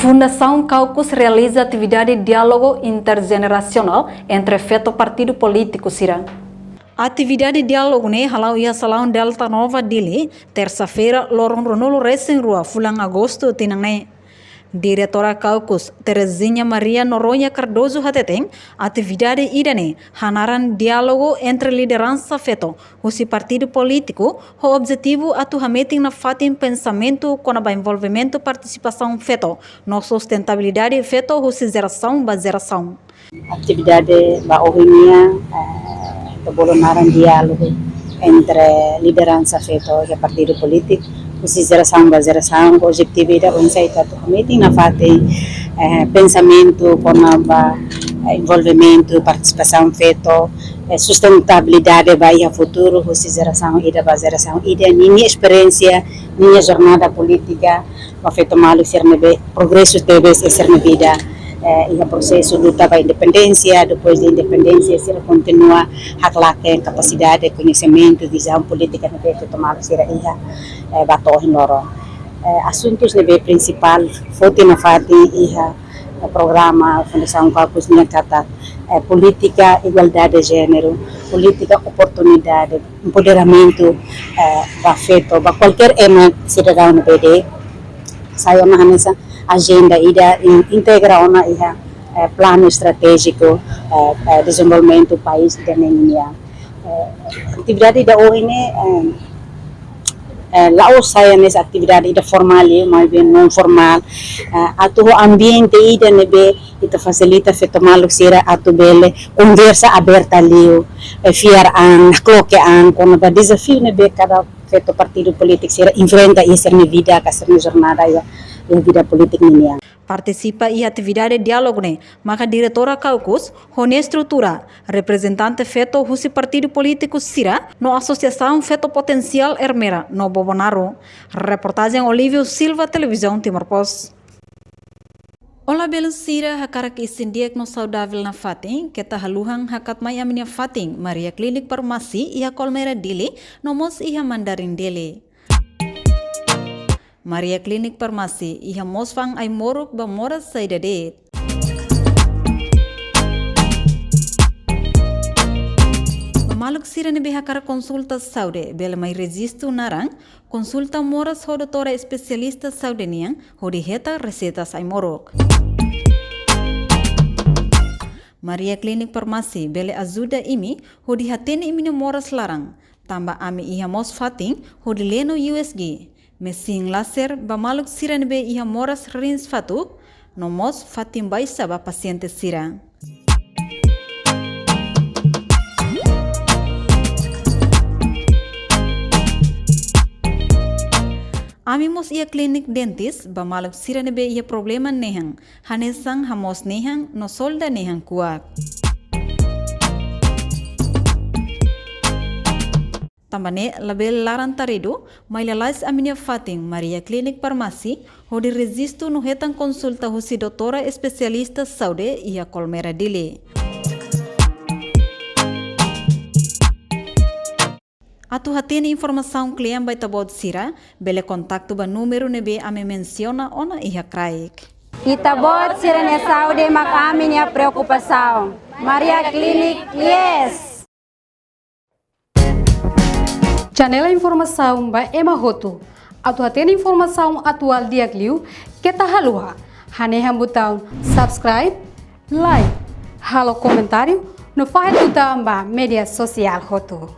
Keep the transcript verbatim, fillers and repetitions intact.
Fundasaun Caucus realiza atividade diálogu interjenerasionál entre feto partidu polítiku sira. Atividade diálogu ne'e hala'o iha salaun Delta Nova Dili, tersa-feira, loron ruanulu-resin-rua fulan Agostu tinan ne'e. Diretora Caucus, Terezinha Maria Noronha Cardoso hateten, atividade ida-ne'e hanaran diálogu entre lideransa feto husi partidu polítiku, ho objetivu atu hametin nafatin pensamentu kona-ba envolvimentu partisipasaun feto no sustentabilidade feto husi jerasaun ba jerasaun. Atividade ba ohin nian, eh, ita bolu naran diálogu entre lideransa feto iha partidu polítiku, husi jerasaun ba jerasaun, ho objetivu ida oinsá ita atu hametin nafatin, eh, pensamentu kona-ba, eh, envolvimentu, partisipasaun feto, eh, sustentabilidade ba iha futuru, husi jerasaun ida ba jerasaun ida, ninia esperiénsia, ninia jornada polítika, ba feto maluk sira ne'ebé progresu tebes iha sira-nia vida, eh, iha prosesu luta ba independénsia, depois de independénsia sira kontinua haklaken kapasidade, koñesimentu, vizaun polítika ne'ebé feto maluk sira iha, eh, ba to'o ohin loron. Eh, asuntus ne'ebé prinsipál foti nafatin iha, eh, programa Fundasaun Caucus nian katak, eh, polítika igualdade de jéneru, polítika oportunidade, empoderamentu, eh, ba feto, ba kualkér ema sidadaun ne'ebé de'it, sai ona hanesan ajenda ida in-, integra ona iha, eh, planu estratéjiku, eh, eh, dezenvolvimentu país ida-ne'e nian. Eh, atividade ida ohin ne'e, eh, eh, la'ós sai hanesan atividade ida formál, eh, mais bien non formál, eh, atu ho ambiente ida ne'ebé ita fasilita feto maluk sira atu bele konversa aberta liu, eh, fiar an, nakloke an, kona-ba dezafiu ne'ebé kada feto partidu polítiku sira enfrenta iha sira-nia vida, ka sira-nia jornada iha, iha vida polítika ninian. Partisipa iha atividade diálogu ne'e maka diretora Caucus, ho nia estrutura, reprezentante feto husi partidu polítiku sira, no Asosiasaun Feto Potensiál Ermera no Bobonaro. Reportajen Olívio Silva, Televizaun Timor Post. Olá belun sira, hakarak isin di'ak no saudavel nafatin, keta haluhan hakat mai ami-nia fatin, Maria Klinik Farmasi, iha Kolmera Dili, no mós iha Mandarin Dili. Maria Klinik Farmasi, iha mós fa'an ai-moruk ba moras saida de'it. Ba maluk sira ne'ebé hakarak konsulta saúde, bele mai rejistu naran, konsulta moras ho doutora espesialista saúde nian, hodi hetan reseitas ai-moruk. Maria Klinik Farmasi bele ajuda imi hodi hatene imi-nia moras laran, tanba ami iha mós fatin hodi leno U S G, mesin laser ba maluk sira ne'ebé iha moras rins fatuk, no mós fatin baixa ba pasiente sira. Ami mós iha klinik dentis ba maluk sira ne'ebé iha problema nehan, hanesan hamoos nehan no solda nehan kuak. Tanba ne'e labele laran-taridu, mai lalais ami-nia fatin Maria Klinik Farmasi, hodi rejistu no hetan konsulta husi doutora espesialista saúde iha Kolmera Dili. Atu hatene informasaun kle'an ba ita-boot sira, bele kontaktu ba númeru ne'ebé ami mensiona ona iha kraik. Ita-boot sira-nia saúde mak ami-nia preokupasaun. Maria Klinik, yes! Janela informasaun ba ema hotu. Atu hatene informasaun atuál di'ak liu, keta haluha hanehan butaun subscribe, like, halo komentáriu, no fahe tutan ba média sosiál hotu.